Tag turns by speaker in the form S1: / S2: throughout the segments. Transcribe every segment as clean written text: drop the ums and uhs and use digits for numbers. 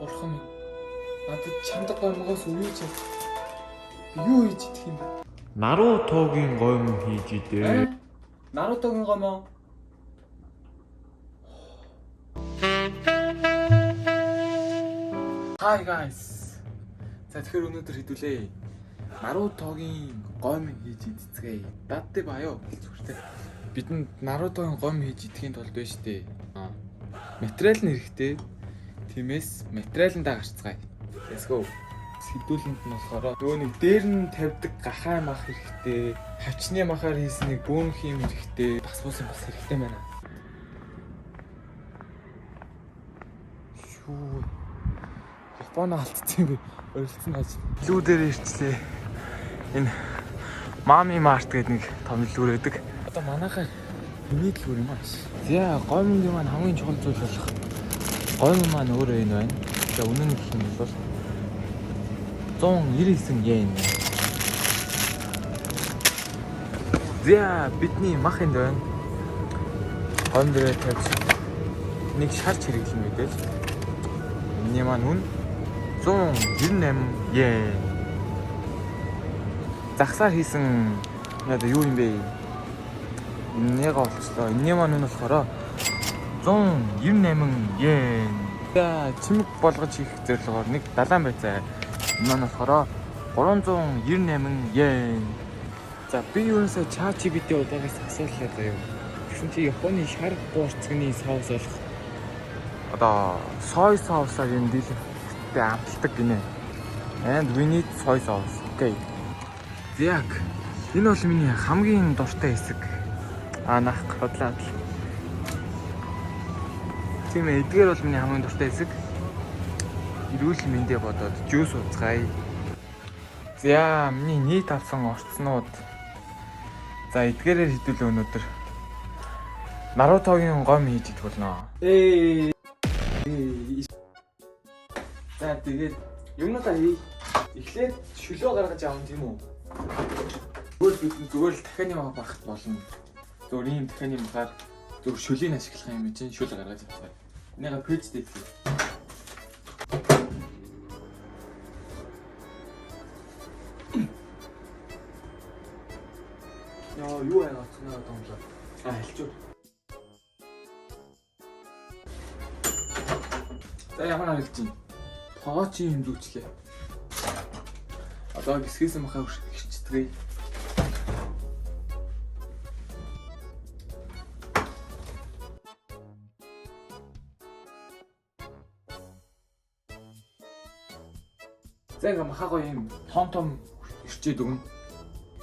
S1: Бурхан минь. Надад чамд гомгоос үеч. Би юу хийж идэх юм бэ?
S2: Нарутогийн гомь хийж идэ.
S1: Нарутогийн гомоо. Hi guys. За, тэгэхээр өнөөдөр хэдүүлээ. Нарутогийн гомь хийж идцгээе. Датте баё зүгтээ. Бидэнд Нарутогийн гомь хийж идэхийн тулд байна штэ. Материал нь хэрэгтэй. Тиймээс материаландаа гарцгаая. Let's go. Сэдүүлэнд нь болохоор нөгөө нэг дээр нь тавьдаг гахай мах хэрэгтэй. Хавчны махаар хийсэн нэг бөөнх юм хэрэгтэй. Бас бус юм бас хэрэгтэй байна. Шүү. Японо алдсан юм бэ? Орилцсон хаж. Лүү дээр ирчлээ. Энэ Мами Март гэдэг нэг том дэлгүүр байдаг. Одоо манайхаар миний дэлгүүр юм аа. За, гомд маань хамгийн чухал зүйл болох гомь маань өөрөө энэ байна. За, үнэн нь гэх юм бол 199 йен. За, бидний мах энд байна. Гомь дээрээ тавьж нэг шарч хэрэглэн мэдээж. Энэний маань үн 198 йен. Загсаар хийсэн надаа юу юм бэ? Энэнийг олчлоо. Энэний маань үн болохоор 198 йен. За, чимэг болгож хийх зорилгоор нэг далайн байцаа. Энэ маань болохоор 398 йен. За, би юунсаа ChatGPT удаагаас асуулаа заяа. Тэгсэн чи Японы шар буурцгны соус болох одоо soy sauce-аар юм дийлэнхтэй амталдаг гинэ. And we need soy sauce. Okay. Яг энэ бол миний хамгийн дуртай хэсэг. Аа, нах хотлаад. Тийм ээ, эдгээр бол миний хамгийн дуртай хэсэг. Эрүүл мэндэ бодоод juice ууцгаая. За, миний нийт авсан орцнууд. За, эдгээрээр хэдүүлээ өнөөдөр Нарутогийн гомь хийж идэх болно. Ээ. За, тэгээд юмнуудаа хий. Эхлээд шөлөө гаргаж авах тийм үү? Зүгээр бид зүгээр л дахианы мах багт болно. Зүгээр ийм дахианы махаар зүгээр шөлийг ашиглах юм чинь шөл гаргаж авах. Энийга пэйж дээр хийе. Яа, юу аа оцгоноо томлоо. А, хэлчүү. За, ямар харагдаж байна? Тоогооч юм зүүчлээ. Одоо гисгэсэн махаа хэрчдэг. За, ингээ махаа гоё юм том том ирчээд өгнө.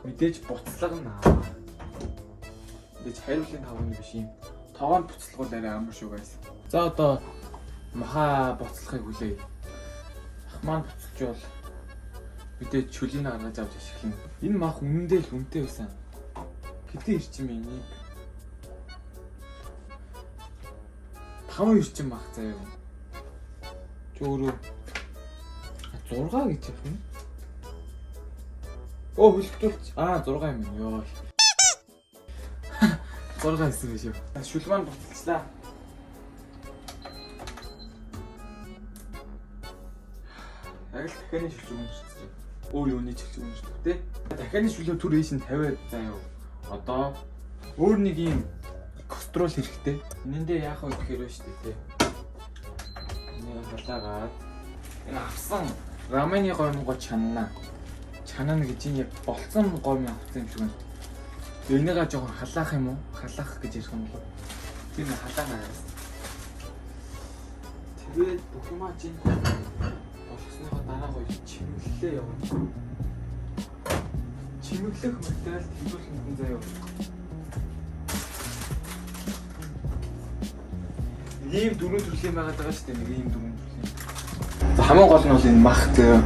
S1: Мэдээж буцлагна. Мэдээж хариулын тавганы биш юм. Тогоонд буцлагуул арай амар шүү guys. За, одоо махаа буцлахыг хүлээе. Мах маань буцалж бол мэдээж чөлийг гаргаж авч ашиглана. Энэ мах үнэндээ л үнэтэй байсан. Хэдэн ирчин бэ энийг? 5 ирчин мах заяа. Чи өөрөө 6 гэж явах юм. Оо, хөлтөлч. Аа, 6 юм байна. Йоо. 6 гэсэн биш үү? Шүл маань буцалчлаа. Яг л дахианы шүлж өмөрчсөн. Өөр юуны шүлж өмөрчдөг те. Дахианы шүлөө түр ээш нь 50 заяа. Одоо өөр нэг юм кастрол хэрэгтэй. Энэндээ яах вэ гэхээр байна шүү дээ те. Энийг халаагаад энэ авсан рамены гомьгоо чанна. Чанана гэж энэ яг болцсон гомь авсан юм шиг байна. Энийгээ жоохон халаах юм уу? Халаах гэж ярих юм болов. Тийм ээ, халаана. Тэгээд бүх юмаа чинь болгосныхоо дараа гоё чимэглэлээ явна. Чимэглэх материал тэмдүүлэх заяа. Ийм дөрвөн төрлийн байгаад байгаа шүү дээ. Нэг ийм дөрвөн төрлийн. За, хамгийн гол нь бол энэ мах заяа.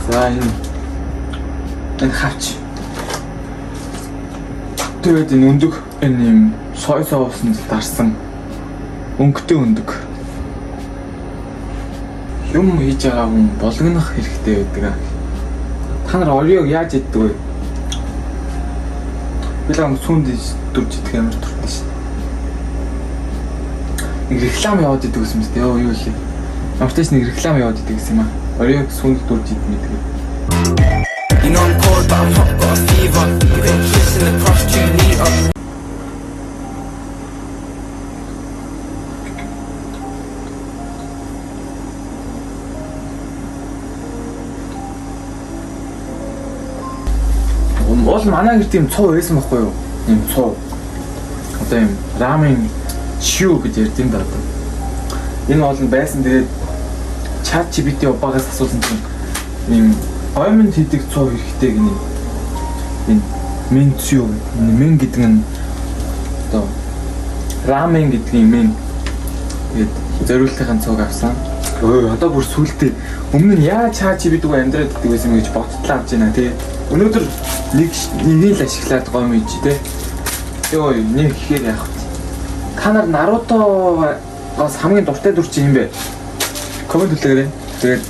S1: За, энэ хавч. Тэгээд энэ өндөг, энэ юм soy sauce-нд дарсан өнгөтэй өндөг. Юм хийж байгаа хүн булгинах хэрэгтэй байдаг аа. Та нар Oreo-г яаж иддэг вэ? Би л сүүнд дүрж идэх амар дуртай шин. Нэг реклам яваад идэг гэсэн мэт. Йоо юу лээ. Ямар ч нэг реклам яваад идэг гэсэн юм аа. Орео сүүнд дурж идмэдэг.
S3: You know I'm cold, but I'm hot, got a fever. Been kissing the crush too neat.
S1: Уул манай гэр тийм цуу байсан байхгүй юу? Ийм цуу. Одоо ийм рамен чиу гэж ярьд юм да одоо. Энэ уул нь байсан, тэгээд ChatGPT багаас асуусан чинь ийм гоймонд хийдэг цуу хэрэгтэй гинэ. Энэ менцю энэ мен гэдэг нь одоо рамен гэдгийн мен. Тэгээд зориултын цууг авсан. Өө одоо бүр сүултээ өмнө нь яаж ChatGPT-г амьдраад иддэг байсан гэж бодтлаа авч байна тий. Өнөөдөр нэг нэгийг л ашиглаад гомь хийж тий. Йоо нэг ихээр яах вэ? Та нар Наруто-гоос хамгийн дуртай дүр чинь юм бэ? Коммент үлдээгээрэй. Тэгээд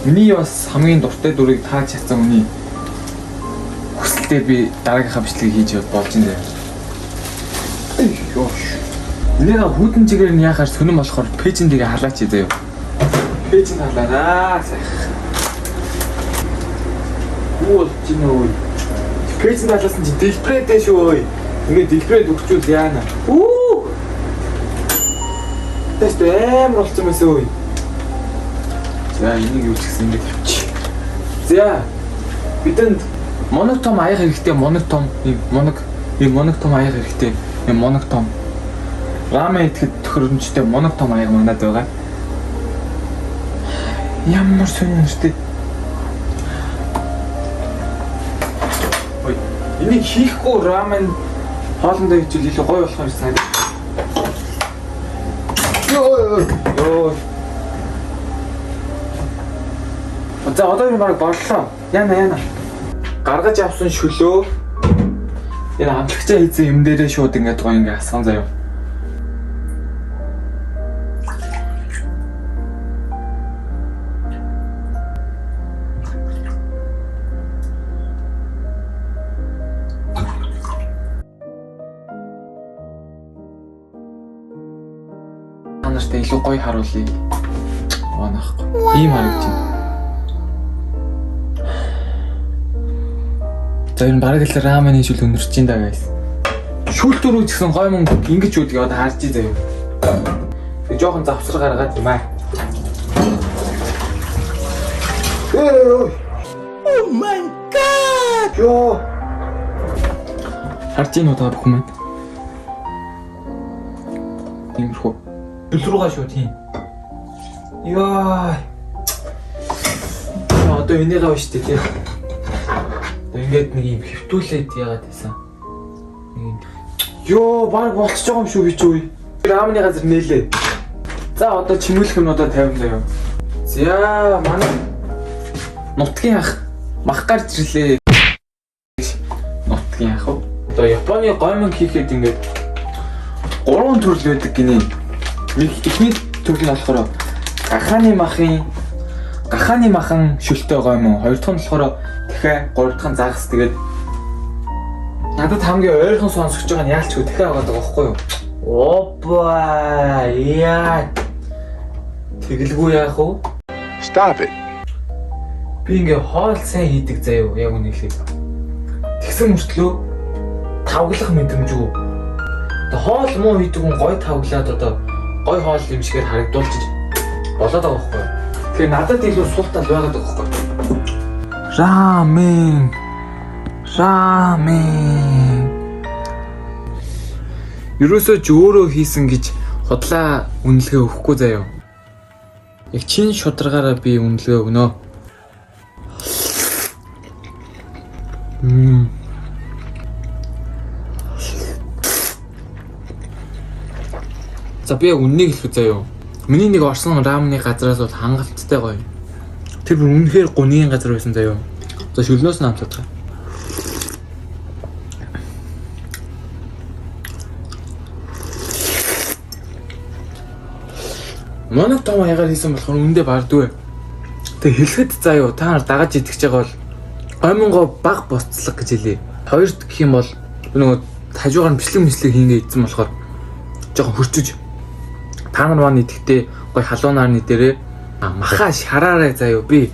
S1: миний бас хамгийн дуртай дүрийг тааж чадсан хүний хүсэлтээ би дараагийнхаа бичлэгийг хийж болж байна дээ. Йоо. Энийг хүдэн чигээр нь яхаар сонирн болохоор пэйжэн дээр халаач заяа. Пэйжэнд халаараа сайхан. Юу болж байна өө? Пэйжэнд халаасан чи дэлбэрээдээ шүү өө. Ингээд дэлбэрээд өгчүүл яана. Үү! Тэст амар болсон байсан өө. За энийг юу ч гэсэн ингээд тавьчих. За бидэнд моног том аяг хэрэгтэй, моног том ийм моног, ийм моног том аяг хэрэгтэй, ийм моног том. Рамен идэхэд төхөөрөмжтэй моног том аяг манад байгаа. Ямар сонин нэртэй. Ой, энийг хийхгүй рамен хоолндоо хийчихвэл илүү гоё болох юм шиг санагдав. Йоо. Йоо. За одоо энэ баг боллоо. Яна яна. Гаргаж авсан шөлөө энэ амтлагчаа хийсэн юм дээрээ шууд ингээд гоё ингээд асган заяа. Та нартай илүү гоё харуулъя. Оонахгүй. Ийм харагдаж байна. За ер нь бараг л рамены шүл өнөрч ин даа guys. Шүл дөрөв ч гэсэн гой мөнгө ингэж үүдгийг одоо харж ий заяа. Тэг жоохон завсар гаргаад юм аа. Oh my god. Йоо. Харж ийн үү та бүхэн маань? Тиймэрхүү. Шүл рүүгээ шууд хийн. Йоо. Одоо энийг авна шүү дээ тий. Одоо ингээд нэг юм хэвтүүлээд яагаад байсан. Нэг юм. Йоо, баг болчихж байгаа юм шүү би ч үе. Раамны газар нээлээ. За одоо чимэглэх юмнуудаа тавина заяа. За манай нутгийн ах мах гарч ирлээ. Нутгийн ах уу? Одоо Японы гоймон хийхэд ингээд гурван төрөл байдаг гинэ. Нэг эхний төрөл нь болохоор гахааны махын гахааны махан шөлтэй гоймон, хоёр дахь нь болохоор дахиа, гурав дахь нь загас. Тэгээд надад хамгийн ойрхон сонсогч байгаа нь яалчгүй дахиа байгаа байхгүй юу? Опа! Яа. Тэгэлгүй яах вэ?
S4: Stop it.
S1: Би ингээ хоол сайн хийдэг заяа яг үнэ хэлээ. Тэгсэн мөртлөө тавглах мэдрэмжгүй. Одоо хоол муу хийдэг хүн гой тавглаад одоо гой хоол юм шигээр харагдуулчих болоод байгаа байхгүй юу? Тэгэхээр надад илүү сул тал байгаад байгаа байхгүй юу? Рамен. Рамен. Ерөөсөө ч өөрөө хийсэн гэж худлаа үнэлгээ өгөхгүй заяа. Яг чин шударгаараа би үнэлгээ өгнө. За би яг үннийг хэлэх заяа. Миний нэг орсон рамены газраас бол хангалттай гоё. Тэр бүр үнэхээр гунийн газар байсан заяа. За шөлнөөс нь амсаад байгаа. Моног том аягаар хийсэн болохоор үндэ бардгүй. Тэг хэлэхэд заяа та нар дагаж идэж байгаа бол гоймонгоо баг боцлог гэж хэлье. Хоёрт гэх юм бол нөгөө хажуугаар нь бичлэг мислэг хийнгээ идсэн болохоор жоохон хөрчөж Та нар маань идэхдээ гоё халуунаар нийтээрээ. А, маха шараарай заяо, би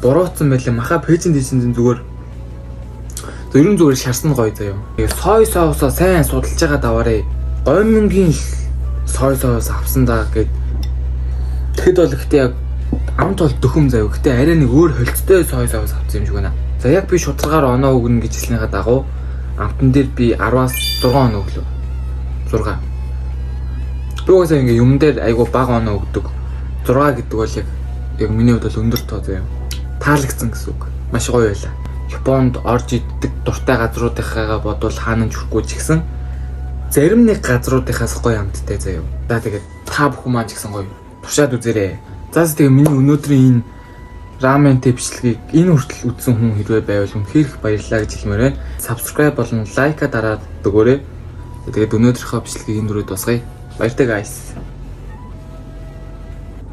S1: буруутсан байлаа. Маха presentation зүгээр. Ер нь зүгээр шарсан гоё заяо. Тэгээ soy sauce оо сайн судалж байгаа даваарэ. Гоймонгийн л soy sauce авсан да гэд. Тэгэхэд бол ихтэй яг амт бол дөхөм заяо. Гэтэ арай нэг өөр холцтой soy sauce авсан юм шиг байна. За, яг би шударгаар оноо өгнө гэж хэлснийхаа дагуу амтан дээр би 10-аас 6 оноо өглөө. 6. Би угаасаа ингээ юм дээр айгу бага оноо өгдөг. 6 гэдэг бол яг миний хувьд бол өндөр тоо заяа. Таалагдсан гэсэн үг. Маш гоё байлаа. Японд орж иддэг дуртай газруудынхаа бодвол хаана ч хүрэхгүй ч гэсэн зарим нэг газруудынхаас гоё амттай заяа. За, тэгээд та бүхэн маань ч гэсэн гоё туршаад үзээрэй. За, тэгээ миний өнөөдрийн энэ раментэй бичлэгийг энэ хүртэл үзсэн хүн хэрвээ байвал үнэхээр их баярлалаа гэж хэлмээр байна. Subscribe болон like аа дараад өгөөрэй. Тэгээд өнөөдрийнхөө бичлэгийг энэ дөрөв дуусгая. Баяртай, guys.